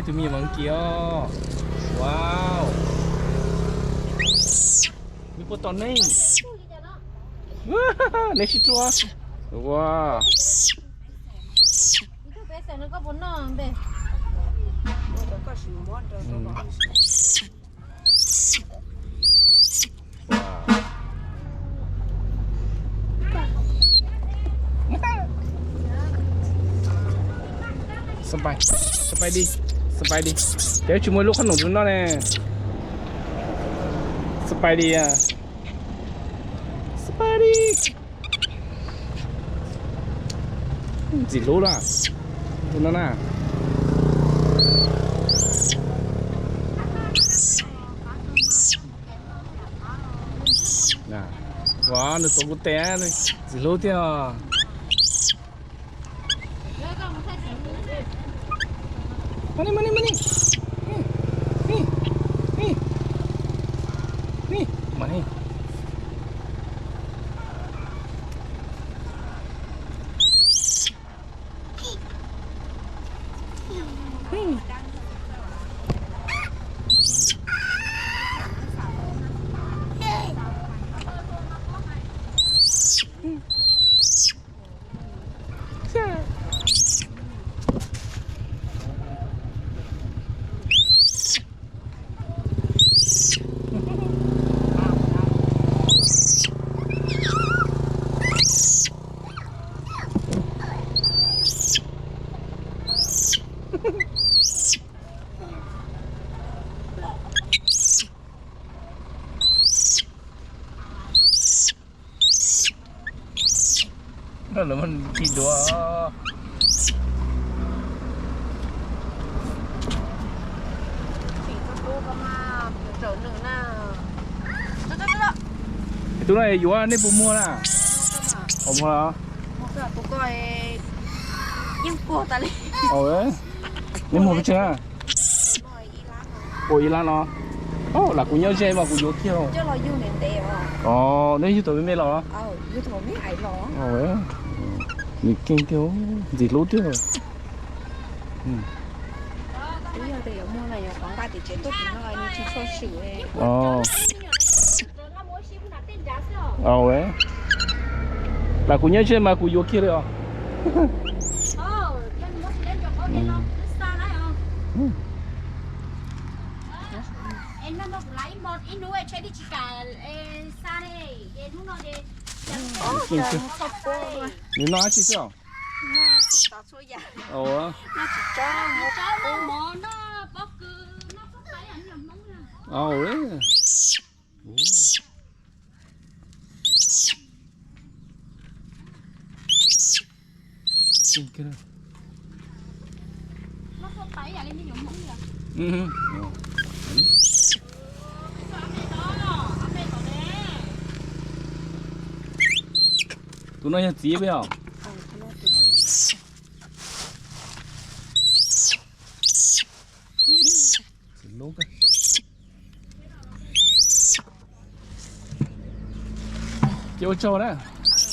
Tus me nyuam Vas Kiv os. Wow. Nws puas tom neeg? Neb sib hlub. Ua. Spidey, Spidey, Spidey. Ces tsis muaj lub qhob noom tus no ne. Spidey a. Spidey. Ntxim hlub na. Tus no na. Ua, nws tuav kuv tes, ntxim hlub thiab os. Mas ni, mas ni, mas ni. Ni, ni, ni. Ni, mas ni. Lawv muab khi dua. Tus no yuav nej puas muag na? Muag os. Neb muag pes tsawg na? Ua ib lab no. Lam kuv nyob ze mas kuv yuav kiag. Os, neb yug thaum me me los? Nws keej tiag, ntxim hlub tiag. Lam kuv nyob ze mas kuv yuav kiag li os. Nws noj dab tsi xwb os? Tus no yog txiv peb os. Ces ua tsaug na.